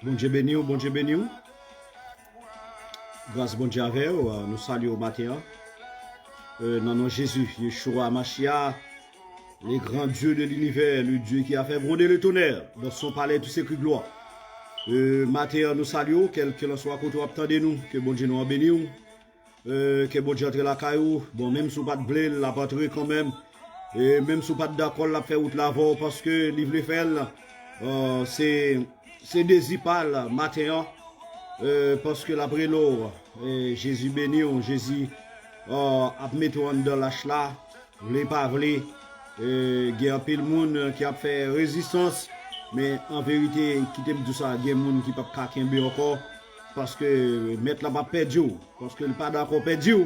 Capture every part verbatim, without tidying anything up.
Bondye beni w, Bondye beni w. Gras Bondye avè w, nou salye w maten an. Euh, nan non Jezi, Yeshua Mashiach, le grand Dieu de l'univers, le Dieu qui a fait gronder le tonnerre, dans son palais tous ses cris de gloire. Euh, maten an, nou salye w, kèlkelanswa kote w ap tande nou, ke Bondye nou an beni w. Euh, ke Bondye antre lakay ou. Bon, menm si w pa t vle l, l ap antre kanmenm. E menm si w pa t dakò l, l ap fè wout la avè w, paske li vle fè l. Euh, se, se dezi pa l maten an. Euh, paske l ap rele w. E Jezi beni w, Jezi, euh, ap mete w anndan lach la. Vle pa vle, e, gen anpil moun ki ap fè rezistans, men an verite, kite m di w sa, gen moun ki p ap ka kenbe ankò, paske mèt la p ap pèdi w, paske li pa dakò pèdi w.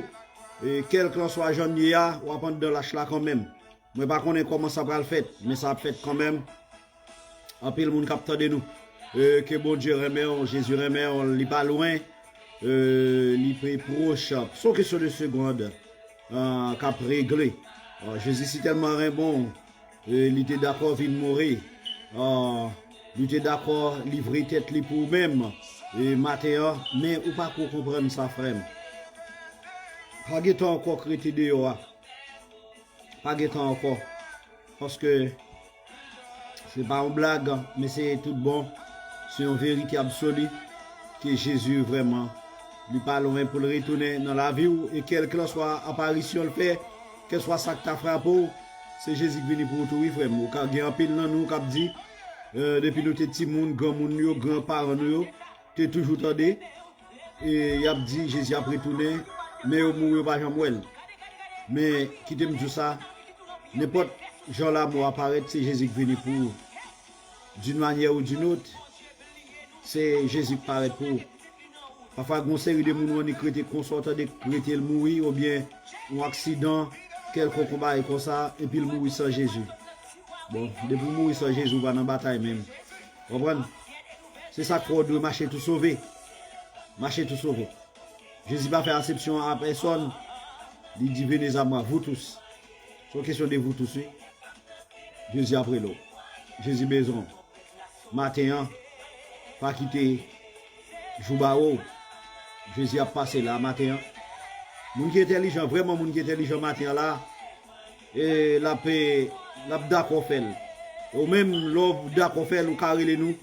E kèlkanswa jan n ye a, w ap anndan lach la kanmenm. Mwen pa konnen kòman sa pral fèt, men sa ap fèt kanmenm. Anpil moun k ap tande nou. E, ke Bondye renmen w, Jezi renmen w, li pa lwen, e, li pre pwòch. Se yon kesyon de segond, e, k ap regle. E, Jezi si tèlman renmen w, e, li te dakò vin mouri. E, li te dakò livre tèt li pou ou menm. E, maten an, men ou pa ko konprann sa, frè m. Pa gen tan ankò k rete deyò a. Pa gen tan ankò. Paske se pa yon blag, men se tout bon. Se yon verite absoli ke Jezi vrèman, li pa lwen pou l retounen nan lavi w. E kèlkanswa aparisyon l fè, kèlkanswa sa k ta frape w, se Jezi k vini pou ou tou, wi, frè m. Ou ka gen anpil nan nou k ap di, e, depi nou te timoun, granmoun yo, gran paran nou yo, te toujou tande, e y ap di Jezi ap retounen, men yo mouri, yo pa janm wè l. Men, kite m di w sa, nenpòt jan lanmò a parèt, se Jezi k vini pou ou. D'une manière ou d'une autre, se Jezi k parèt pou ou. Pafwa, gen yon seri de moun ou annik rete konsa, w tande k rete l mouri, oubyen yon aksidan kèlkonk, yon bagay konsa, epi l mouri san Jezi. Bon, depi w mouri san Jezi, ou pa nan batay menm. Konprann? Se sa k fè w dwe mache tou sove. Mache tou sove. Jezi pa fè asepsyon a pèsòn. Li di, venez à moi, vous tous. Se yon kesyon de vous tous, wi. Jezi ap rele w. Jezi bezwen w. Maten an, pa kite jou bare w. Jezi ap pase la maten an. Moun ki entèlijan, vrèman moun ki entèlijan maten an la, e l ap, e, l ap dakò fè l. Ou menm, lè w dakò fè l, ou ka rele nou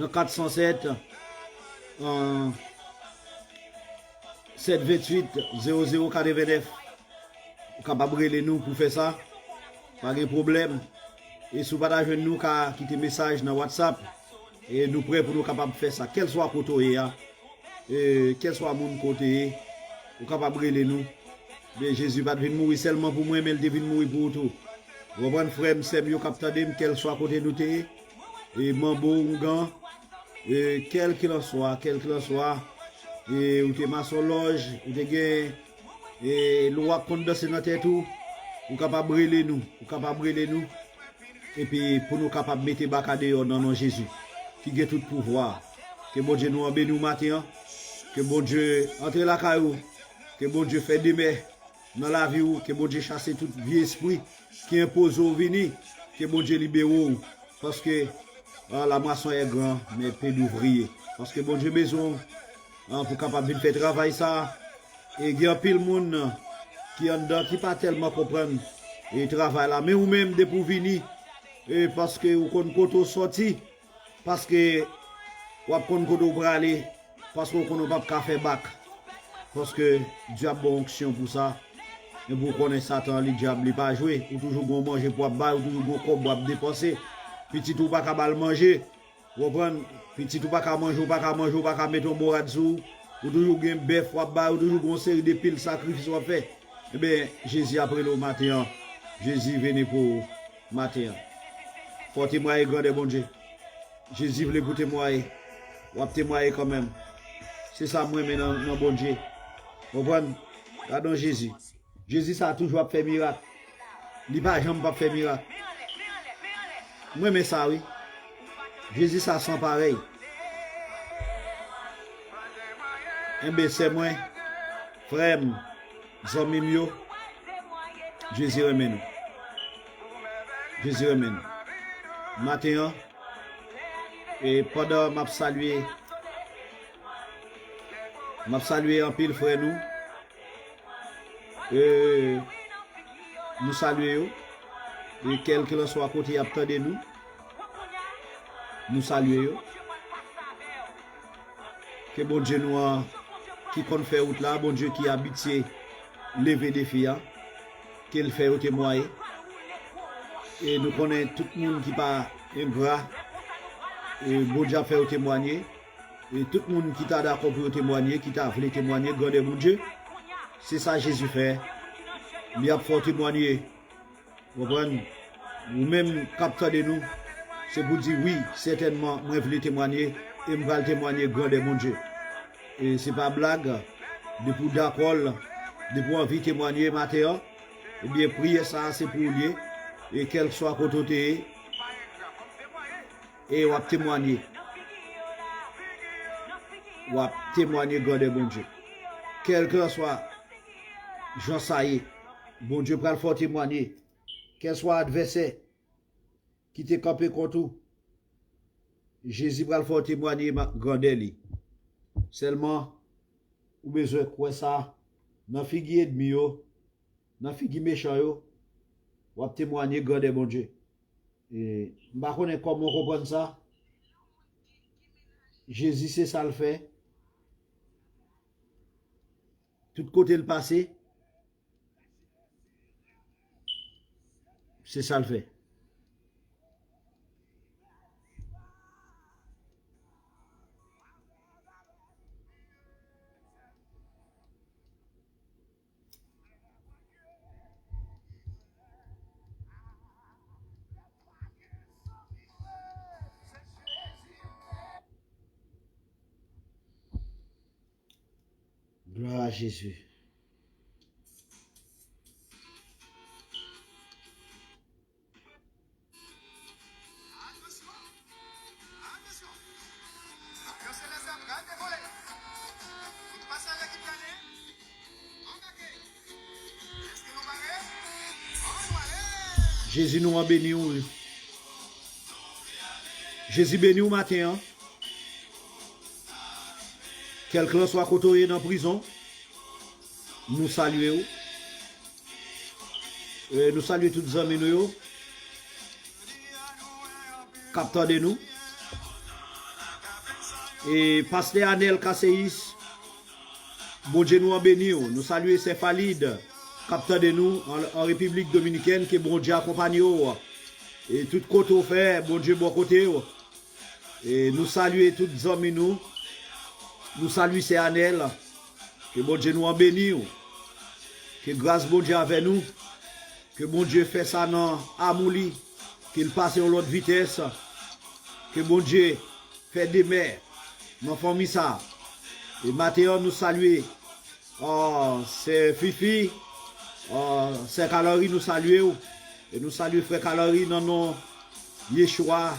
nan kat san sèt, euh, sèt venntuit zewo zewo katrevennnèf. Ou kapab rele nou pou fè sa. Pa gen pwoblèm. E si w pa ta jwenn nou, ka kite mesaj nan WhatsApp. E nou prè pou nou kapab fè sa. Kèlswa kote w ye a, e kèlswa moun kote ye, ou kapab rele nou. Men Jezi pa t vin mouri sèlman pou mwen, men l te vin mouri pou ou tou. Ou konprann, frè m, sè m yo k ap tande m, kèlswa kote nou te ye, e manbo, oungan, e kèlkelanswa, kèlkelanswa, e ou te masonlòj, ou te gen, e lwa k konn danse nan tèt ou, ou kapab rele nou, ou kapab rele nou, epi pou nou kapab mete baka deyò nan non Jezi, ki gen tout pouvwa. Ke Bondye nou an beni w maten an, ke Bondye antre lakay ou, ke Bondye fè demè nan lavi w, ke Bondye chase tout vye espri ki enpoze w vini, ke Bondye libere w, paske, ah, la moisson est grande, mais peu d'ouvriers. Paske Bondye bezwen w, ah, pou kapab vin fè travay sa. E gen anpil moun ki anndan ki pa tèlman konprann, e, travay la. Men ou menm, depi w vini, e, paske ou konn kote w sòti, paske w ap konn kote w prale, paske w konnen w p ap ka fè bak. Paske dyab ba w onksyon pou sa. Epi w konnen Satan, li dyab, li pa jwe. Ou toujou gon manje pou w ap bay, ou toujou gon kòb w ap depanse. Pitit ou pa ka ba l manje. Ou konprann? Pitit ou pa ka manje, ou pa ka manje, ou pa ka mete yon bon rad sou ou. Ou toujou gen bèf w ap bay, ou toujou gon seri de pil sakrifis w ap fè. Ebyen, Jezi ap rele w maten an. Jezi vini pou ou maten an. Fò w temwaye grandè Bondye. Jezi vle pou temwaye. W ap temwaye kanmenm. Se sa m renmen nan, nan Bondye. Konprann? Gade yon Jezi. Jezi sa toujou ap fè mirak. Li pa janm p ap fè mirak. M renmen sa, wi. Jezi sa san parèy. Enben, sè mwen, frè m, zanmi m yo, Jezi renmen nou. Jezi renmen nou. Maten an, E pandan m ap salye, m ap salye anpil frè nou. E nou salye yo. E kèlkelanswa kote y ap tande nou, nou salye yo. Ke Bondye nou an, ki konn fè wout la, Bondye ki abitye leve defi a, ke l fè yo temwaye. E nou konnen tout moun ki pa engra, e Bondye ap fè yo temwanye. E tout moun ki ta dakò pou yo temwanye, ki ta vle temwanye grandè Bondye, se sa Jezi fè. Li ap fè w temwanye. Konprann? Ou menm k ap tande nou, se pou di, wi, sètènman, mwen vle temwanye, e m pral temwanye grandè Bondye. E se pa blag, depi w dakò l, depi w anvi temwanye maten an, ebyen, priyè sa a se pou ou l ye, e kèlkeswa kote w te ye, e w ap temwanye. W ap temwanye grandè Bondye. Kèlkelanswa jan sa ye, Bondye pral fè w temwanye. Kèlkeswa advèsè ki te kanpe kont ou, Jezi pral fè w temwanye ma-, grandè li. Sèlman, ou bezwen kwè sa nan figi ènmi yo, nan figi mechan yo, w ap temwanye grandè Bondye. E m pa konnen kòman w konprann sa. Jezi se sa l fè. Tout kote l pase, se sa l fè. Glwa a Jezi. Jezi, nou an beni w. Jezi beni w maten an. Kèlkelanswa kote w ye nan prizon, nou salye w. E nou salye tout zanmi nou yo k ap tande nou. E pastè Anèl Kaseyis, Bondye nou an beni w. Nou salye sè Falid k ap tande nou an, an Repiblik Dominikèn, ke Bondye akonpanye w. E tout kote w fè, Bondye bò kote w. E nou salye tout zanmi nou. Nou salye sè Anèl. Ke Bondye nou an beni w. Ke gras Bondye avè nou. Ke Bondye fè sa nan amou li. Ke l pase yon lòt vitès. Ke Bondye fè demè nan fanmi sa. E maten an, nou salye Ah, sè Fifi, ah, sè Kalari, nou salye w. E nou salye frè Kalari nan non Yeshua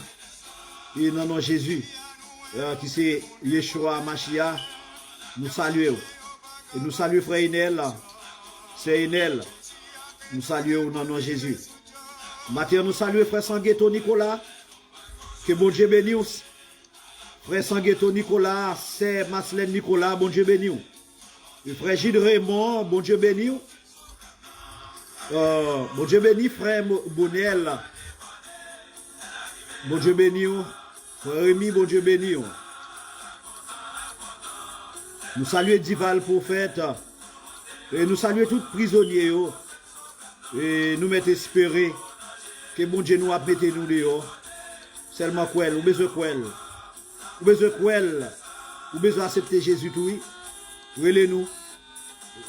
e nan non Jezi, eh, ki se Yeshua Machia. Nou salye w. E nou salye frè Enèl, sè Enèl. Nou salye w nan non Jezi. Maten an, nou salye frè Sangeto Nicolas. Ke Bondye beni w. Frè Sangeto Nicolas, sè Maslèn Nicolas, Bondye beni w. E frè Gilles Raymond, Bondye beni w. Euh, Bondye beni frè Mo-, Bonel. Bondye beni w. Frè Remy, Bondye beni w. Nou salye Dival Pwofèt. E nou salye tout prizonye yo. E nou mèt espere ke Bondye nou ap mete nou deyò. Sèlman kwè l, ou bezwen kwè l. Ou bezwen kwè l. Ou bezwen aksepte Jezi tou, wi. Rele nou.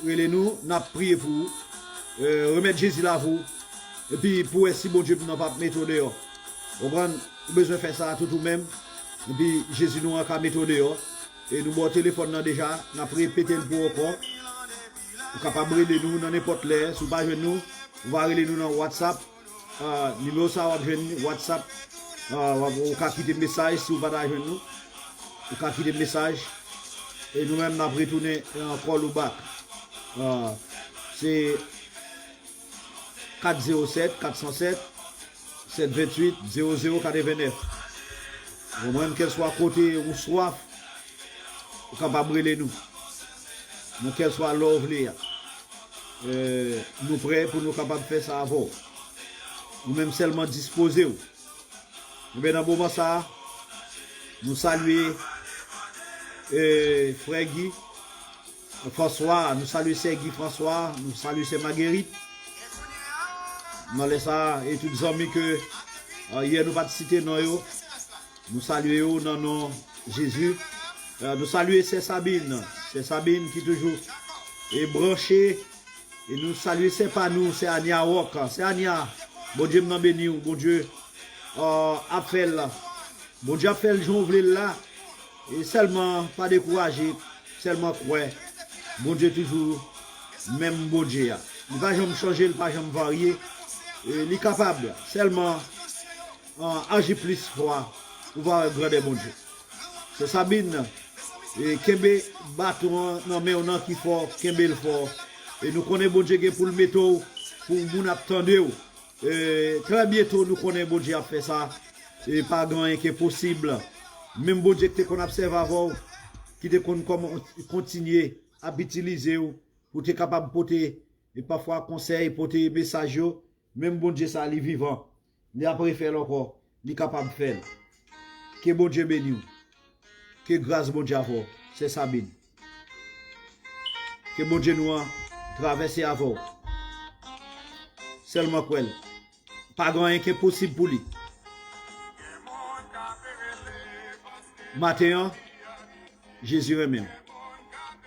Rele nou, n ap priye pou ou. Eh, remèt Jezi lavi w. Epi pou wè si Bondye nan p ap mete w deyò. Konprann? Ou bezwen fè sa tout ou menm. Epi Jezi nou an ka mete w deyò. E nou ba w telefòn nan deja. N ap repete l pou ou ankò. Ou kapab rele nou nan nenpòt lè. Si w pa jwenn nou, ou va rele nou nan WhatsApp. Ah, nimewo sa w ap jwenn li, WhatsApp. Ah, w ap, ou ka kite mesaj si w pa ta jwenn nou. Ou ka kite mesaj. E nou menm n ap retounen, eh, call ou back. Ah, se kat zewo sèt, kat san sèt, sèt venntuit, zewo zewo katrevennèf. Ou konprann? Kèlswa kote ou swaf, ou kapab rele nou. Nan kèlswa lè w vle a. Eh, nou prè pou nou kapab fè sa avè w. Ou menm sèlman dispoze w. Ebyen, nan moman sa a, nou salye, eh, frè Guy, François, nou salye sè Guy François, nou salye sè Marguerite. Nan lè sa a, e tout zanmi ke, eh, yè nou pa t site non yo, nou salye yo nan non Jezi. Eh, nou salye sè Sabine, sè Sabine ki toujou e branche. E nou salye sè pa nou, sè Ania Rock. Sè Ania, Bondye m nan beni w, Bondye, eh, ap fè l. Bondye ap fè l jan w vle l la. E sèlman pa dekouraje, sèlman kwè. Bondye toujou menm Bondye a. Li pa janm chanje, li pa janm varye. E li kapab. Sèlman, eh, aji plis fwa, ou va wè grandè Bondye. Sè Sabine, e kenbe baton an nan men w nan ki fò, kenbe l fò. E nou konnen Bondye gen pou l mete w pou moun ap tande w. E, trè byento, nou konnen Bondye ap fè sa. E pa gen anyen ki enposib. Menm Bondye ki te konn ap sèvi avè w, ki te konn kòman kontinye ap itilize w pou te kapab pote, e pafwa konsèy, pote mesaj yo, menm Bondye sa, li vivan. Li ap refè l ankò. Li kapab fè l. Ke Bondye beni w. Ke gras Bondye avè w, sè Sabine. Ke Bondye nou an travèse avè w. Sèlman kwè l. Pa gen anyen ki enposib pou li. Maten an, Jezi renmen w.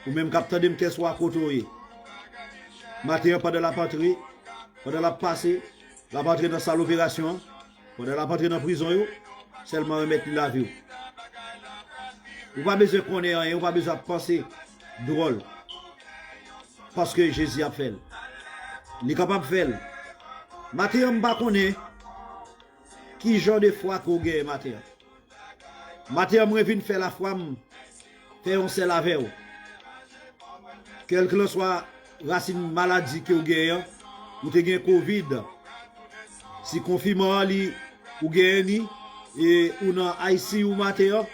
Ou menm k ap tande m, kèlswa kote w ye. Maten an, pandan l ap antre, pandan l ap pase, l ap antre nan sal operasyon an, pandan l ap antre nan prizon yo, sèlman remèt li lavi w. Ou pa bezwen konnen anyen, ou pa bezwen ap panse dwòl. Paske Jezi ap fè l. Li kapab fè l. Maten an, m pa konnen ki jan de fwa ke w genyen maten an. Maten an, mwen vin fè lafwa m fè yon sèl avè w. Kèlkelanswa rasin maladi ke w genyen an, ou te gen kovid, si konfiman an li, ou genyen li, e ou nan I C U maten an,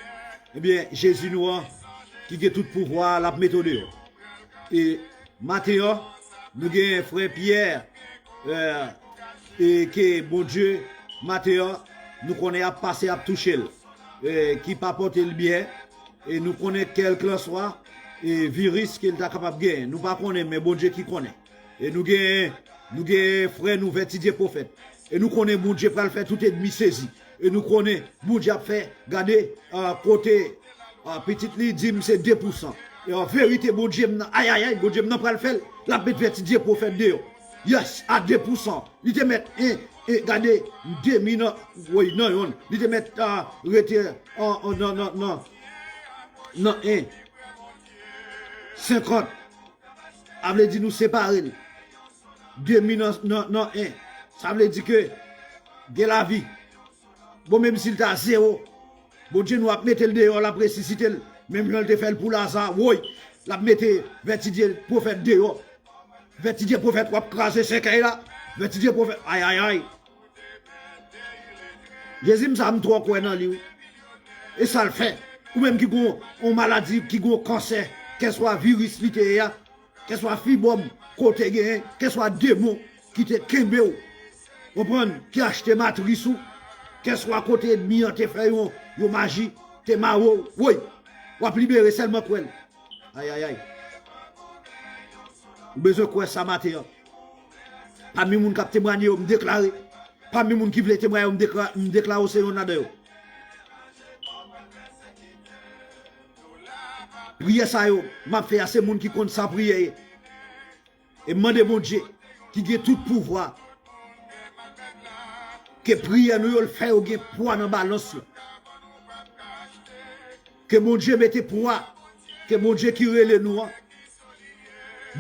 ebyen, Jezi nou an, ki gen tout pouvwa a, l ap mete w deyò. E maten an, nou gen frè Pyè, eh, e ke Bondye, maten an, nou konnen ap pase, ap touche l, eh, ki pa pote l byen, e nou konnen kèlkelanswa, e viris ke l ta kapab genyen. Nou pa konnen, men Bondye ki konnen. E nou gen, nou gen frè nou Vètidye Pwofèt. E nou konnen Bondye pral fè tout ènmi sezi. E nou konnen Bondye ap fè, gade, ah, kote, ah, pitit li di m se de pousan. E an verite, Bondye m nan, ayayay, Bondye m nan pral fè l. L ap met Vètidye Pwofèt deyò. Yes, a de pousan. Li te met en, e gade, demi nan, woy, nan yonn. Li te met, ah, rete an, an, nan, nan, nan, nan en. Senkant. A vle di nou separe l. Demi nan, nan, nan en. Sa vle di ke gen lavi. Bon, menm si l ta zewo, Bondye nou ap mete l deyò, l ap resisite l. Menm jan l te fè l pou Laza, woy, l ap mete Vètidye Pwofèt deyò. Vètidye Pwofèt, w ap kraze sèkèy la. Vètidye Pwofèt, ayayay. Jezi m sa, m twò kwè nan li, wi. E sa l fè. Ou menm ki gon yon maladi, ki gon kansè, kèswa viris li te ye a, kèswa fibwòm ke w te genyen, kèswa demon ki te kenbe w, konprann, ki achte matris ou, kèswa kote ènmi an te fè yon, yon maji, te mare w, woy, w ap libere, sèlman kwè l. Ayayay. Ou bezwen kwè sa maten an. Pami moun k ap temwanye yo, m deklare. Pami moun ki vle temwanye yo, m dekla-, m deklare w se yonn ladan yo. Priyè sa yo m ap fè a, se moun ki konn sa priyè ye. E m mande Bondye, ki gen tout pouvwa, ke priyè nou yo l fè yo gen pwa nan balans lan. Ke Bondye mete pwa, ke Bondye ki rele nou an.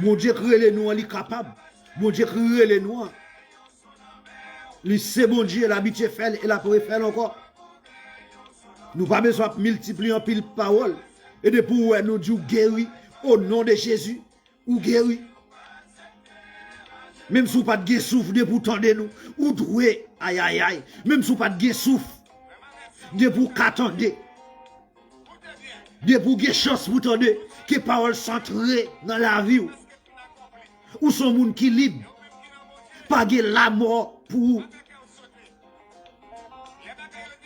Bondye ki rele nou an, li kapab. Bondye ki rele nou an, li se Bondye, l abitye fè l e l ap refè l ankò. Nou pa bezwen ap miltipliye anpil pawòl. E depi w wè nou di w geri, o non de Jezi, ou geri. Menm si w pa t gen souf, depi w tande nou, ou dwe, ayayay. Menm si w pa t gen souf, Depi w ka tande, depi w gen chans pou tande, ke pawòl sa antre nan lavi w. Ou se yon moun ki lib. Pa gen lamò pou ou.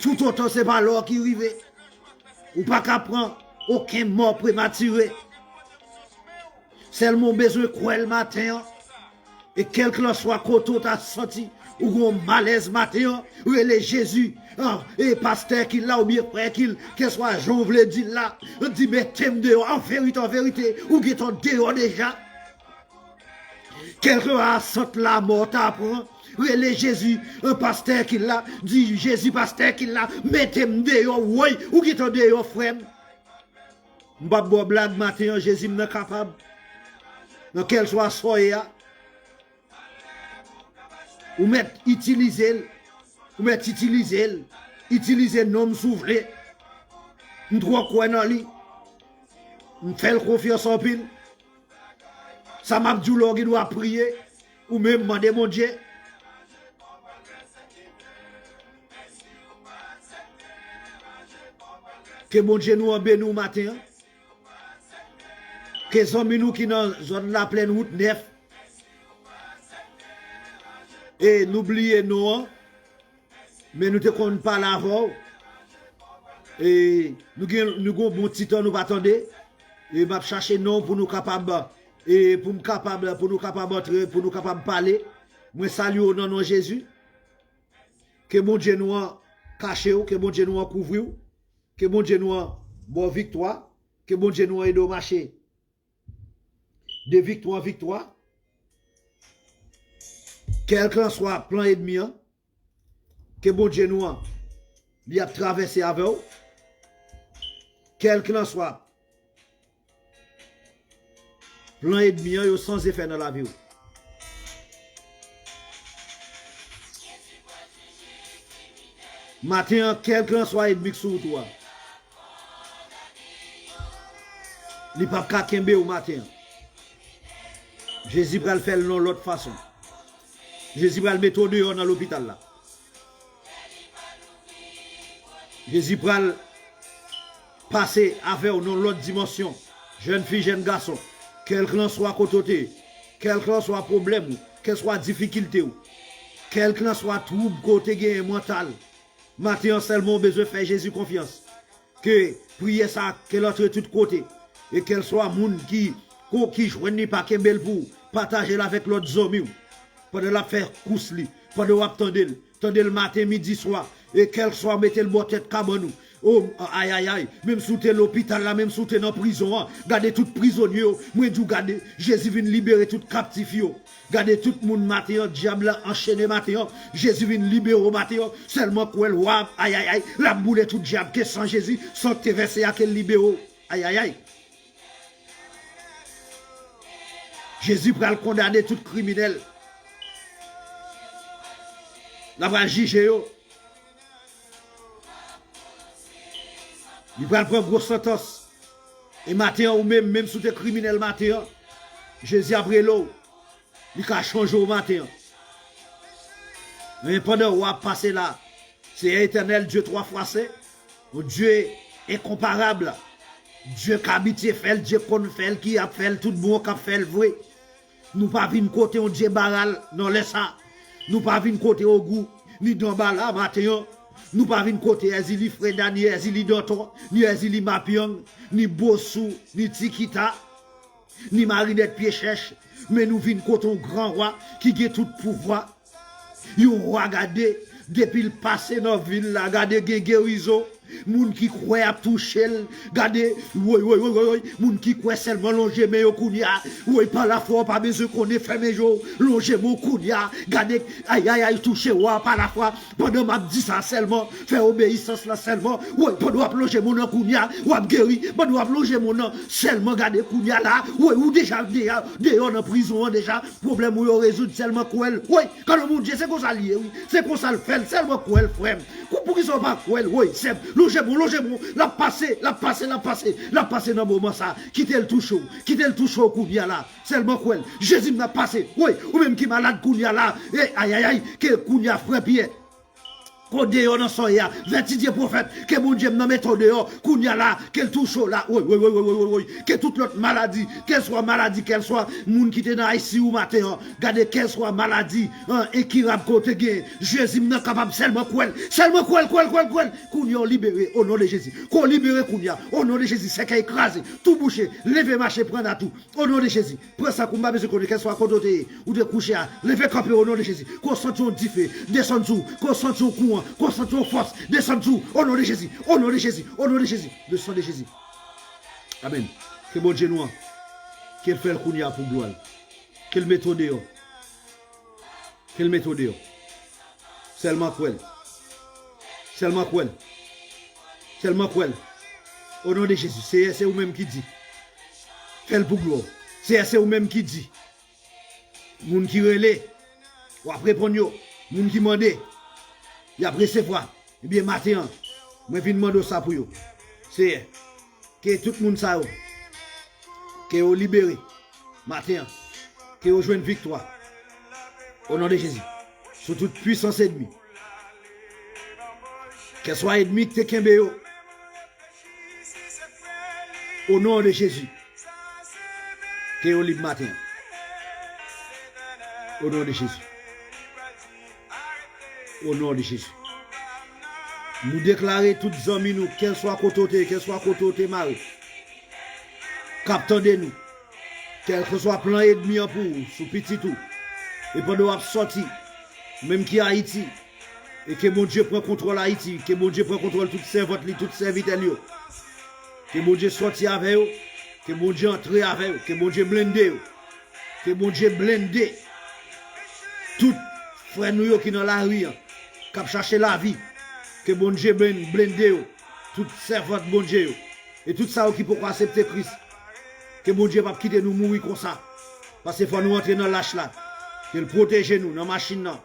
Toutotan se pa lè w ki rive, ou pa ka pran okenn mò prematire. Sèlman w bezwen kwè l maten an. E kèlkelanswa kote w ta santi ou gen yon malèz maten an, rele Jezi. Ah, e pastè ki la oubyen frè ki l, kèlkeswa jan w vle di l la, di mete m deyò. An verite, an verite, ou gentan deyò deja. Kèlkeswa sant lamò ta pran, rele Jezi, an pastè ki la, di Jezi pastè ki la, mete m deyò, woy, ou gentan deyò, frè m. M p ap ba w blag maten an, Jezi m nan kapab. Nan kèlkeswa sa w ye a, ou mèt itilize l, ou mèt itilize l, itilize non m si w vle. M twò kwè nan li. M fè l konfyans anpil. Sa m ap di w la, w gen dwa priye, ou menm mande Bondye. Ke Bondye nou an beni w maten an. Ke zanmi nou ki nan zòn Laplèn, wout nèf, e nou bliye non an. Men nou te konn pale avè w. E nou gen, nou gen yon bon ti tan nou pa tande. E m ap chache non pou nou kapab, e pou m kapab, pou nou kapab antre, pou nou kapab pale. Mwen salye w nan non Jezi. Ke Bondye nou an kache w, ke Bondye nou an kouvri w, ke Bondye nou an ba w viktwa, ke Bondye nou an ede w mache de viktwa an viktwa. Kèlkelanswa plan ènmi an, ke Bondye nou an, li ap travèse avè w. Kèlkelanswa plan ènmi an, yo sanzefè nan lavi w. Maten an, kèlkelanswa ènmi k sou wout ou a, li p ap ka kenbe w maten an. Jezi pral fè l yon lòt fason. Jezi pral mete w deyò nan lopital la. Jezi pral pase avè w nan lòt dimansyon. Jèn fi, jèn gason, kèlkelanswa kote w te ye, kèlkelanswa pwoblèm ou, kèlkelanswa difikilte w, kèlkelanswa twoub ke w te genyen mantal, maten an sèlman w bezwen fè Jezi konfyans. Ke priyè sa, ke l antre tout kote. E kèlkeswa moun ki, ko, ki jwenn li pa kenbe l pou ou, pataje l avèk lòt zanmi w. Pandan l ap fè kous li, pandan w ap tande l, tande l maten, midi, swa. E kèlkeswa w mete l bò tèt kabann ou. O, ayayay, menm si w te lopital la, menm si w te nan prizon an, gade tout prizonye yo, mwen di w gade, Jezi vin libere tout kaptif yo. Gade tout moun maten an, dyab la anchene maten an. Jezi vin libere w maten an. Sèlman kwè l, w ap, ayayay, l ap boule tout dyab ke san Jezi, san k te vèse a ke l libere w. Ayayay. Jezi pral kondane tout kriminèl. L ap pral jije yo. Li pral pran gwo santans. E maten an, ou menm, menm si w te kriminèl maten an, Jezi ap rele w. Li ka chanje w maten an. Men pandan w ap pase la, Seyè Etènèl, Dye twa fwa sen, yon Dye enkonparab, Dye k abitye fè l, Dye k konn fè l, ki ap fè l tout bon, k ap fè l vre. Nou pa vin kote yon Dye Baal nan lè sa. Nou pa vin kote Ogou, ni Danbala maten an. Nou pa vin kote Èzili Freda, ni Èzili Dantò, ni Èzili Mapyang, ni Bosou, ni Tikita, ni Marinèt Pye Chèch. Men nou vin kote yon gran wa ki gen tout pouvwa. Yon wa, gade, depi l pase nan vil la, gade, gen gerizon. Moun ki kwè ap touche l. Gade, woy, woy, woy, woy, woy. Moun ki kwè sèlman lonje men yo kounye a. Woy, pa lafwa, w pa bezwen konnen, fèmen je w, lonje men w kounye a. Gade, ayayay, touche wa pa lafwa. Pandan m ap di sa sèlman, fè obeyisans lan sèlman. Woy, pandan w ap lonje men w nan kounye a, w ap geri. Pandan w ap lonje men w nan, sèlman gade kounye a la. Woy, ou deja deyò, deyò nan prizon an deja. Pwoblèm ou yo rezoud, sèlman kwè l. Woy, kanal Bondye, se konsa l ye, wi. Se konsa l fè l, sèlman kwè l, frè m. Kou-, poukisa w pa kwè l? Woy, sè m, lonje men w, lonje men w. L ap pase, l ap pase, l ap pase. L ap pase nan moman sa. Kite l touche w. Kite l touche w kounye a la. Sèlman kwè l. Jezi m nan pase. Woy, ou menm ki malad kounye a la. E, ayayay, ke kounye a, frè Pyè. Ou deyò nan sa w ye a. Vètidye pwofèt, ke Bondye m nan mete w deyò. Kounye a la, ke l touche w la. Woy, woy, woy. Ke tout lòt maladi, kèlswa maladi, kèlswa moun ki te nan I C U maten an. Gade, kèlswa maladi, an, enkirab ke w te gen. Jezi m nan kapab, sèlman kwè l. Sèlman kwè l, kwè l, kwè l, kwè l. Kounye a w libere, o non de Jezi. Ke w libere kounye a, o non de Jezi. Sèkèy kraze, tou bouche, leve mache, pran nat ou. O non de Jezi, pran sa kou m pa bezwen konnen kèlswa kote w te ye, ou te kouche a, leve kanpe o non de Jezi. Ke w santi yon dife desann sou ou, ke w santi yon kouran, ke w santi yon fòs desann sou ou, o non de Jezi, o non de Jezi, o non de Jezi, le sang de Jésus. Amèn. Ke Bondye nou an, ke l fè l kounye a pou glwa l. Ke l mete w deyò. Ke l mete w deyò. Sèlman kwè l. Sèlman kwè l. Sèlman kwè l. O non de Jezi, Seyè, se ou menm ki di. Fè l pou glwa w. Seyè, se ou menm ki di. Moun ki rele, w ap reponn yo. Moun ki mande, y ap resevwa. Ebyen, maten an, mwen vin mande w sa pou yo. Seyè, ke tout moun sa yo, ke yo libere maten an, ke yo jwenn viktwa. O non de Jezi, sou tout pwisans ènmi. Kèlswa ènmi ki te kenbe yo, o non de Jezi, ke yo lib maten an. O non de Jezi. O non de Jezi. Nou deklare tout zanmi nou, kèlswa kote w te ye, kèlswa kote w te mare, k ap tande nou, kèlkeswa plan ènmi an pou ou, sou pitit ou, e pandan w ap sòti, menm ki Ayiti, e ke Bondye pran kontwòl Ayiti, ke Bondye pran kontwòl tout sèvant li, tout sèvitè l yo. Ke Bondye sòti avè yo, ke Bondye antre avè yo, ke Bondye blende yo, ke Bondye blende tout frè nou yo ki nan lari an, k ap chache lavi, ke Bondye blen-, blende yo, tout sèvant Bondye yo, e tout sa yo ki poko aksepte Kris, ke Bondye p ap kite nou mouri konsa, paske fò nou antre nan lach la, ke l pwoteje nou nan machin nan,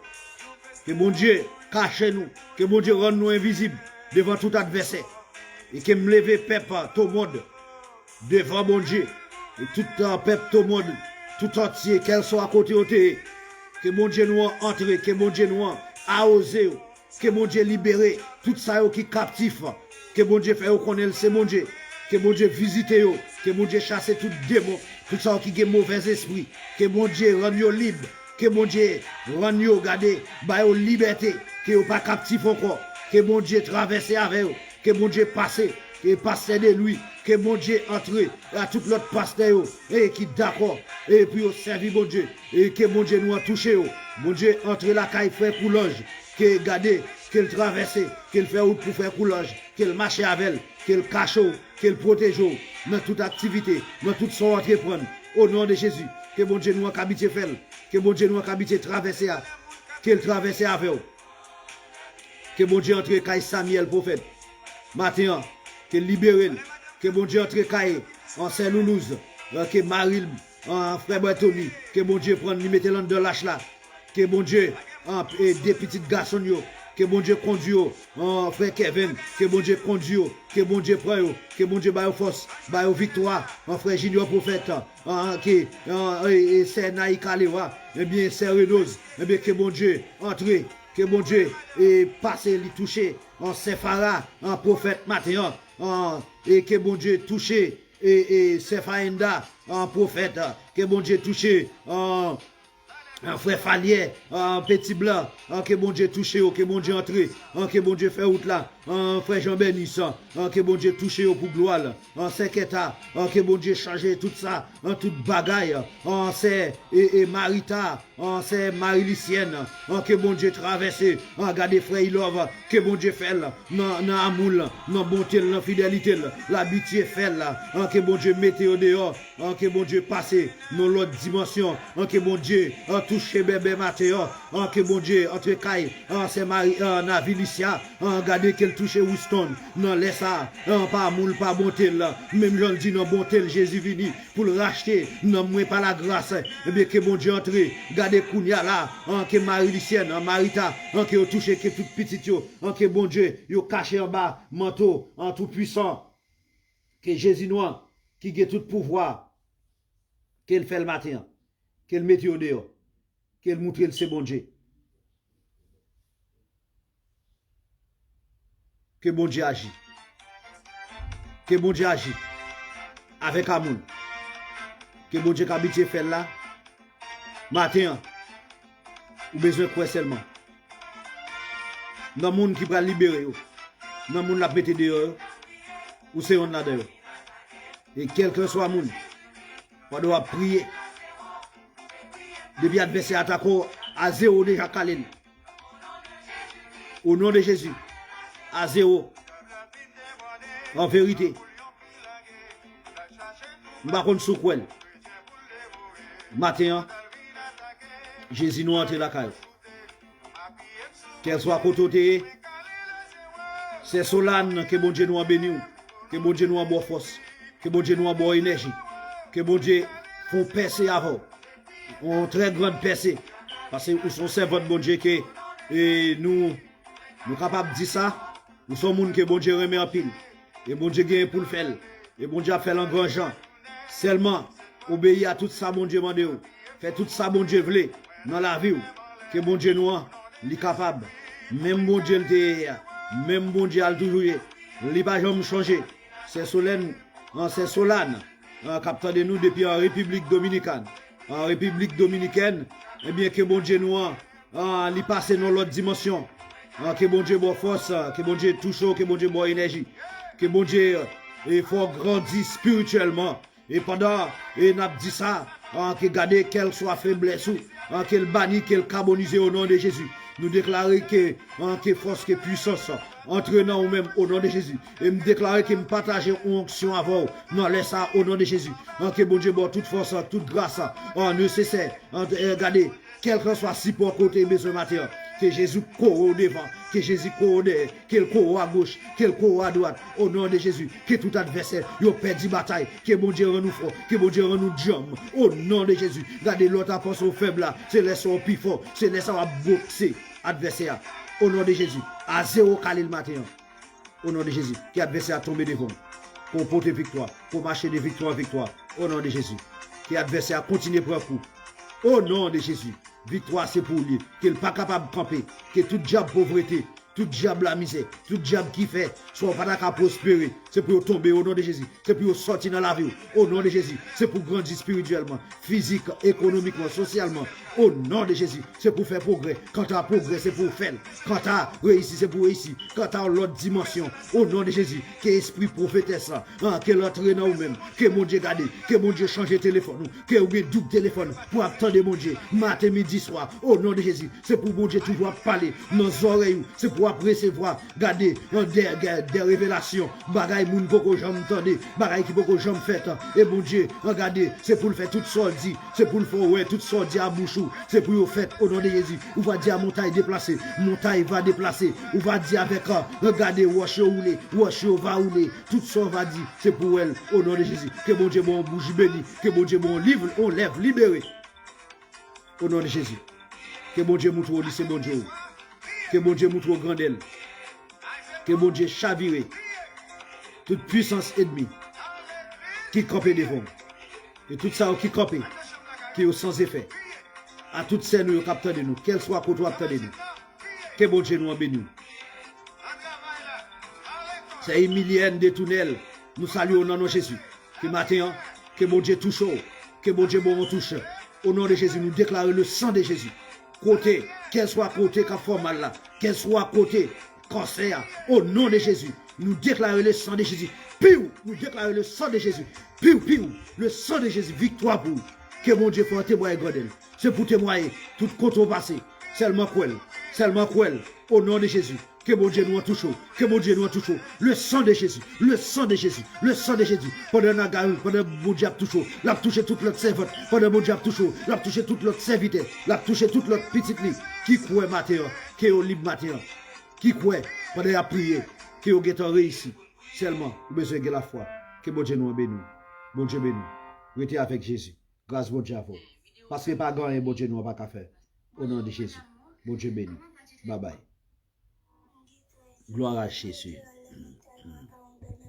ke Bondye kache nou, ke Bondye rann nou envizib devan tout advèsè. E ke m leve pèp Tomond devan Bondye. E tout, uh, pèp Tomond tout antye, kèlswa kote yo te ye. Ke Bondye nou an antre, ke Bondye nou an awoze yo. Ke Bondye libere tout sa yo ki kaptif. Ke Bondye fè yo konnen l se Bondye. Ke Bondye vizite yo. Ke Bondye chase tout demon, tout sa yo ki gen movèzespri. Ke Bondye rann yo lib. Ke Bondye rann yo, gade, ba yo libète, ke yo pa kaptif ankò. Ke Bondye travèse avè yo. Ke Bondye pase, ke pastè de lwi, ke Bondye antre a tout lòt pastè yo, e ki dakò, e pou yo sèvi Bondye, e ke Bondye nou an touche yo. Bondye antre lakay frè Koulanj, ke gade, ke l travèse, ke l fè wout pou frè Koulanj, ke l mache avè l, ke l kache w, ke l pwoteje w nan tout aktivite, nan tout sa w antreprann. O non de Jezi, ke Bondye nou an k abitye fè l, ke Bondye nou an k abitye travèse a, ke l travèse avè w. Ke Bondye antre kay Samyèl pwofèt maten an, ke l libere l. Ke Bondye antre kay an sè Loulouz, ke mari l, an frè Bètoni, ke Bondye pran l, li mete l anndan lach la. Ke Bondye, an, e de pitit gason l yo, ke Bondye kondui yo, an, frè Kèven, ke Bondye kondui yo, ke Bondye pran yo, ke Bondye ba yo fòs, ba yo viktwa, an, frè Junior pwofèt, an, ke, an, e, e sè Naïka Lewa, ebyen, sè Renoz, ebyen, ke Bondye antre, ke Bondye, e, pase li touche, an, sè Fara, an, pwofèt maten an, an, e ke Bondye touche, e, e sè Faenda, an, pwofèt, ke Bondye touche, an, an, frè Falyè, an, Peti Blan, an, ke Bondye touche yo, ke Bondye antre, an, ke Bondye fè wout la, an, frè Jan Bènis, an, ke Bondye touche yo pou glwa l, an, sè Kèta, an, ke Bondye chanje tout sa, an, tout bagay, an, sè, e, e Marita, an, sè Marilisyèn, an, ke Bondye travèse, an, gade frè Ilòv, ke Bondye fè l nan, nan amou l, nan bonte l, nan fidelite l, l abitye fè l, an, ke Bondye mete yo deyò, an, ke Bondye pase nan lòt dimansyon, an, ke Bondye, an, touche bèbè maten an, an, ke Bondye antre kay, an, sè Mari, an, Navilisya, an, gade ke l touche Winston nan lè sa, an, pa amou l, pa bonte l, menm jan l di nan bonte l, Jezi vini pou l rachte nanm mwen pa lagras, ebyen, ke Bondye antre, gade kounye a la, an, ke Marilisyèn, an, Marita, an, ke yo touche, ke tout pitit yo, an, ke Bondye, yo kache anba manto, an, Toupwisan. Ke Jezi nou an, ki gen tout pouvwa, ke l fè l maten an, ke l mete yo deyò, ke l moutre l se Bondye. Ke Bondye aji. Ke Bondye aji avèk amou l. Ke Bondye k abitye fè l la. Maten an, ou bezwen kwè sèlman. Nan moun ki pral libere yo, nan moun l ap mete deyò yo, ou se yonn ladan yo. E kèlkeswa moun, pandan w ap priye, depi advèsè a atake w, a zewo deja kale l. O non de Jezi, a zewo. An verite, m pa konn si w kwè l. Maten an, Jezi nou antre lakay ou. Kèlswa kote w te ye, sè Solàn, ke Bondye nou an beni w, ke Bondye nou an ba w fòs, ke Bondye nou an ba w enèji, ke Bondye fè w pèse avè w, yon trè grand pèse, paske ou se yon sèvant Bondye ke, e, nou, nou kapab di sa, ou se yon moun ke Bondye renmen anpil, e Bondye genyen pou l fè l, e Bondye ap fè l an gran jan. Sèlman, obeyi a tout sa Bondye mande w. Fè tout sa Bondye vle nan lavi w. Ke Bondye nou an, li kapab. Menm Bondye l te ye a, menm Bondye a l toujou ye. Li pa janm chanje. Sè Solèn, an, sè Solàn, an, k ap tande nou depi an Repiblik Dominikàn. An Repiblik Dominikèn, ebyen, ke Bondye nou an, an, li pase nan lòt dimansyon. An, ke Bondye ba w fòs, an, ke Bondye touche w, ke Bondye ba w enèji. Ke Bondye, e, fè w grandi espirityèlman. E pandan, e, n ap di sa, an, ke gade kèlswa feblès ou, an, ke l bani, ke l kabonize o non de Jezi. Nou deklare ke, an, ke fòs, ke pwisans antre nan ou menm o non de Jezi. E m deklare ke m pataje yon onksyon avè w nan lè sa a o non de Jezi. An, ke Bondye ba w tout fòs, tout gras, an, nesesè. An, e, gade, kèlkanswa sipò kote w bezwen maten an, ke Jezi kore w devan, ke Jezi kore w dèyè, ke l kore w agoch, ke l kore w adwat, o non de Jezi, ke tout advèsè yo pèdi batay, ke Bondye rann ou fò, ke Bondye rann ou djanm, o non de Jezi. Gade lòt apòs ou fèb la, se lè sa w pi fò, se lè sa w ap bokse advèsè a, o non de Jezi. A zewo kale l maten an. O non de Jezi, ke advèsè a tonbe devan w. Ke w pote viktwa, ke w mache de viktwa an viktwa. O non de Jezi, ke advèsè a kontinye pran kou. O non de Jezi, viktwa se pou w li ye. Ke l pa kapab kanpe. Ke tout djab povrete, tout djab lamizè, tout djab ki fè sa w pa ta ka pwospere, se pou yo tonbe o non de Jezi. Se pou yo sòti nan lavi w. O non de Jezi, se pou w grandi espirityèlman, fizik, ekonomikman, sosyalman. O non de Jezi, se pou w fè pwogrè. Kanta pwogrè, se pou w fè l. Kanta reyisi, se pou w reyisi. Kanta yon lòt dimansyon. O non de Jezi, ke espri pwofetès la, an, ke l antre nan ou menm. Ke Bondye gade, ke Bondye chanje telefòn ou, ke ou gen doub telefòn pou w ap tande Bondye maten, midi, swa. O non de Jezi, se pou Bondye toujou ap pale nan zòrèy ou, se pou w ap resevwa. Gade, an, de, de, de revelasyon, bagay moun poko janm tande, bagay ki poko janm fèt. E Bondye, an, gade, se pou l fè tout sa w di, se pou l fè w wè tout sa w di a bouch ou, se pou yo fèt o non de Jezi. Ou va di a montay deplase, montay va deplase. Ou va di avèk, an, gade, wòch yo woule, wòch yo va woule. Tout sa w va di, se pou w wè l o non de Jezi. Ke Bondye ba w yon bouch beni, ke Bondye ba w yon liv, yon lèv libere. O non de Jezi. Ke Bondye moutre w li se Bondye w. Ke Bondye moutre w grandè l. Ke Bondye chavire tout pwisans ènmi ki kanpe devan w. E tout sa yo ki kanpe, ke yo san efè. A tout sè nou yo k ap tande nou, kèlswa kote w ap tande nou. Ke Bondye nou an beni w. Sè Emilyèn Detounèl, nou salye w nan non Jezi. Ke maten an, ke Bondye touche w. Ke Bondye ba w yon touch. O non de Jezi, nou deklare le san de Jezi. Kote, kèlswa kote k ap fè w mal la, kèlswa kote kansè a, o non de Jezi, nou deklare le san de Jezi. Piw, nou deklare le san de Jezi. Piw, piw, le san de Jezi, viktwa pou ou. Ke Bondye fè w temwaye grandè l. Se pou temwaye, tout kote w pase. Sèlman kwè l. Sèlman kwè l. O non de Jezi. Ke Bondye nou an touche w. Ke Bondye nou an touche w. Le san de Jezi. Le san de Jezi. Le san de Jezi. Pandan n a gari, pandan Bondye ap touche w, l ap touche tout lòt sèvant. Pandan Bondye ap touche w, l ap touche tout lòt sèvitè. L ap touche tout lòt pitit li. Ki kwè maten an, ke yo lib maten an. Ki kwè, pandan y ap priye, ke yo gentan reyisi. Sèlman, ou bezwen gen lafwa. Ke Bondye nou an beni w. Bondye beni w. Rete avèk Jezi. Gras Bondye avè w. Paske pa gen anyen Bondye nou an pa ka fè. O non de Jezi. Bondye beni. Babay. Glwa a Jezi.